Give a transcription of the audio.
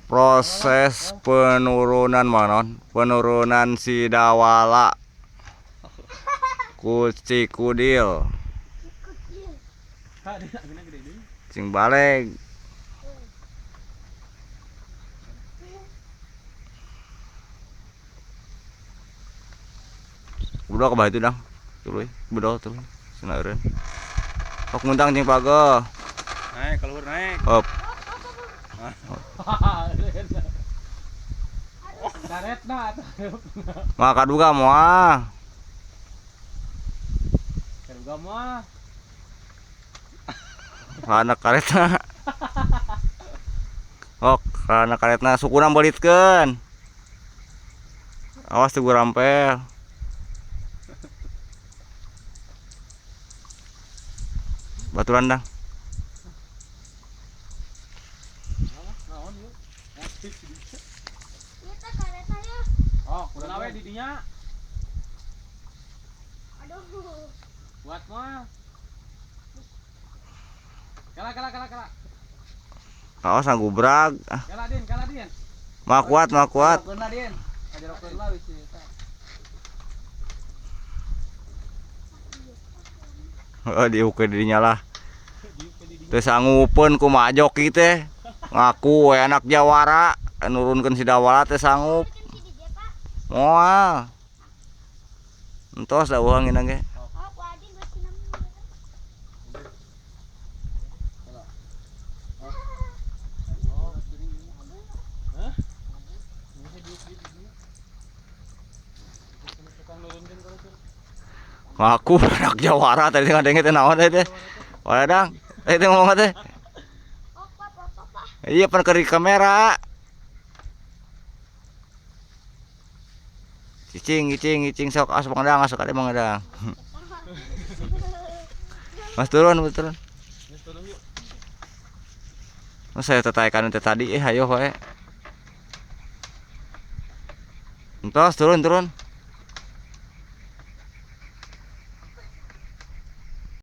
Proses penurunan manon, penurunan Sidawala ku Cikudil. Cing baleg. Udah ke itu dang. Tuluy, bedol tuluy. Seneureun. Sok muntang cing pageuh. Naik, keluar naik. Hop. Karetna atuh. Mah kaduga moal. Kaduga moal. Kana karetna. Ok, kana karetna sukuna belitkeun. Awas tuh rampel. Baturan dang. Oh, kudu we di dinya. Aduh. Kuat mah. Kala kala kala kala. Awas nggubrag. Kala din, kala din. Mah kuat, mah kuat. Ajarokeun din. Ajarokeun lah wis eta. Heeh, diukeun di dinya lah. Teu sangupeun kumaha joki teh. Ngaku we anak jawara, nurunkeun Sidawala teh sanggup. Moal. Entos da urang nginang ge. Ngaku anak jawara tadi ngadenge teh naon teh. Wah dang, teh ngomong teh. Iya pan keur di kamera. Cicing, cicing, cicing sok asup ngedang, asup kade mangedang. Mas turun, mas turun. Mas saya tetaikan teh tadi, hayo wae. Entos turun, turun.